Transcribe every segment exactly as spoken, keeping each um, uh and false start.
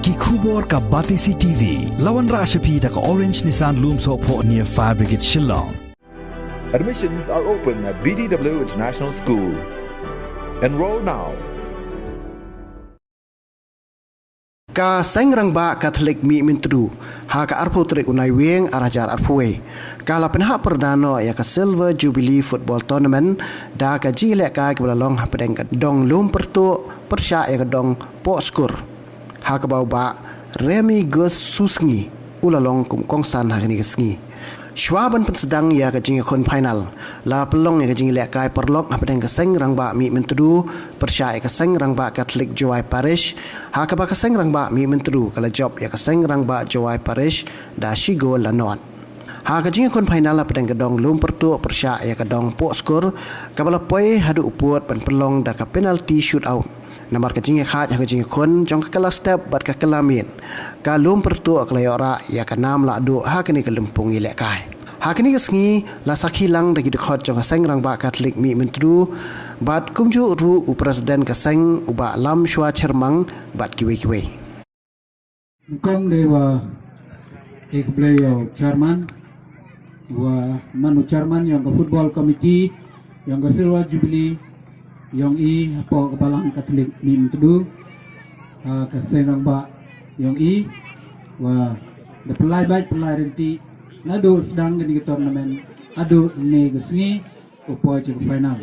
Ki khubor ka Batesi T V. La wanrah sha phi da ka Orange Nissan Lumsohphoh near Fire Brigade Shillong. Admissions are open at B D W International School. Enroll now. Ka Seng Rangbah Katholik Mihmyntdu ha ka arphew tarik u Naiwieng ar hajar arphew wei ka la pynhap pyrda noh ïa ka Silver Jubilee Football Tournament da ka jingïalehkai kaba la long hapdeng ka dong Lumpyrtuh pyrshah ïa ka dong Pohskur, ha kaba u Bah Remigius Susngi u la long kum kongsan ha kane ka sngi. Shuwa ban pynsdang ïa ka jingïakhun final, la pynlong ïa ka jingïalehkai paralok hapdeng ka Seng Rangbah Mihmyntdu pyrshah ïa ka Seng Rangbah Katholik Jowai Parish, ha kaba ka Seng Rangbah Mihmyntdu ka la jop ïa ka Seng Rangbah Jowai Parish da shi gol la nod. Ha ka jingïakhun final hapdeng ka dong Lumpyrtuh pyrshah ïa ka dong Pohskur, kaba la poi haduh u pud ban pynlong da ka penalty shootout. Namar ka jingïakhaid ha ka jingïakhun jong ka kylla step bad ka kylla miet, ka Lumpyrtuh ka la ïoh rah ïa ka nam lahduh ha kane ka lympung ïalehkai. Ha kane ka sngi la sakhi lang da ki dkhot jong ka Seng Rangbah Katholik Mihmyntdu bad kumjuh ruh u President ka seng u Bah Lamshwa Chyrmang bad kiwei kiwei. Nyngkong dei wa ïa khublei ïa u chairman, wa man u chairman ïong ka football committee ïong ka Silver Jubilee ïong i hapoh ka Balang Katholik Mihmyntdu, ha ka Seng Rangbah ïong i, wa da pynlait bad pynlait ryntih naduh sdang kane ka tournament haduh kane ka sngi u poi sha ka final.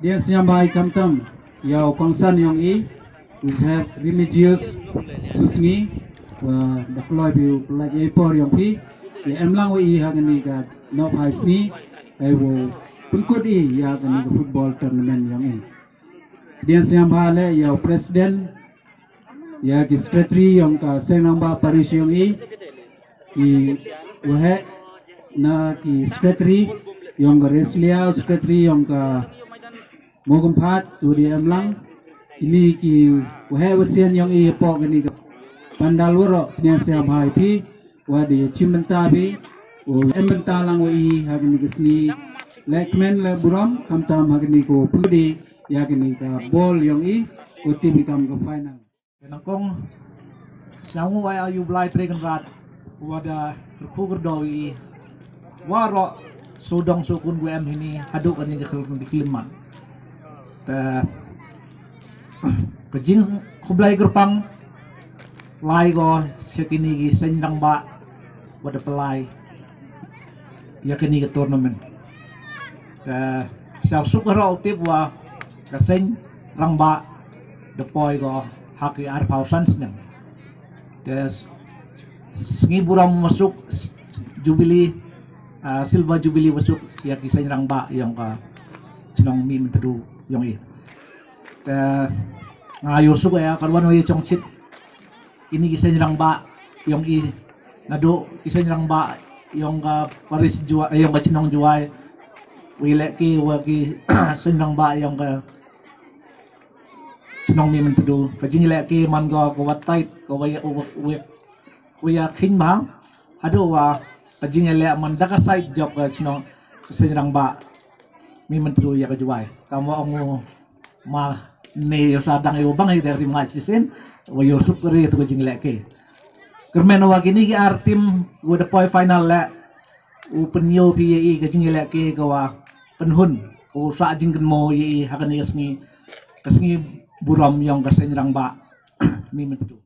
Dei sngewbha i khamtam ïa u kongsan ïong i, u Saheb Remigius Susngi, wa da kloi phi u pynlait ïa i por ïong phi, ïa em lang wa i ha kane ka nongphai sngi, ai u pynkut i ïa kane ka football tournament ïong i. Dei sngewbha leh ïa u president, ïa ki secretary ïong ka Seng Rangbah Parish ïong i, ki waheh na ki secretary ïong ka Reslia, secretary ïong ka Mawkyrphat, u dei em lang. Kine ki waheh wasien ïong i hapoh kane ka pandal waroh, pynïasoh bha ïa phi, wa da shim bynta phi, u em bynta lang wa i ha kane ka sngi. Leh kmen leh burom, khamtam ha kane ka pynlong ïa kane ka bol ïong i, u tip i kam ka final. Te nyngkong, sngewbha ïa u Blai Trai Kynrad, wa da kyrkhu kyrdoh ïa i waroh sawdong sawkun gu em hini haduh kane ka khyllipmat. Te ka jingkhublei kyrpang lai ko sha kine ki Seng Rangbah wa da pynlait ïa kane ka tournament. Te sngewsuk baroh u tip wa ka Seng Rangbah da poi ko ha ki arphew san snem. Te sngi burom masuk Jubilee, ah, Silver Jubilee masuk ïa ki Seng Rangbah ïong ka chnong Mihmyntdu ïong i. Te nga ïohsuk ïa ka ruan wa ïa chong chit kine ki Seng Rangbah ïong i, naduh ki Seng Rangbah ïong ka parish Jowai, ïong ka chnong Jowai, wa ïalehkai wa ki Seng Rangbah ïong ka chnong Mihmyntdu. Ka jingïalehkai man ko ka wa tight, ka wa ïa, wa, wa, wa ïa kheiñ bha, haduh wa ka jingïaleh man da ka side jop ka chnong, ka Seng Rangbah Mihmyntdu ïa ka Jowai. Kam wa ong u ma ne ïoh sa dang ïoh bang ïa ka rim ngai shisien, wa ïohsuk ri tu ka jingïalehkai. Kyrmen wa kine ki ar team wa da poi final leh, u pynïoh phi ïa i ka jingïalehkai ka wa pynhun, ka wa sah jingkynmaw ïa i ha kane ka sngi, ka sngi burom ïong ka Seng Rangbah Mihmyntdu.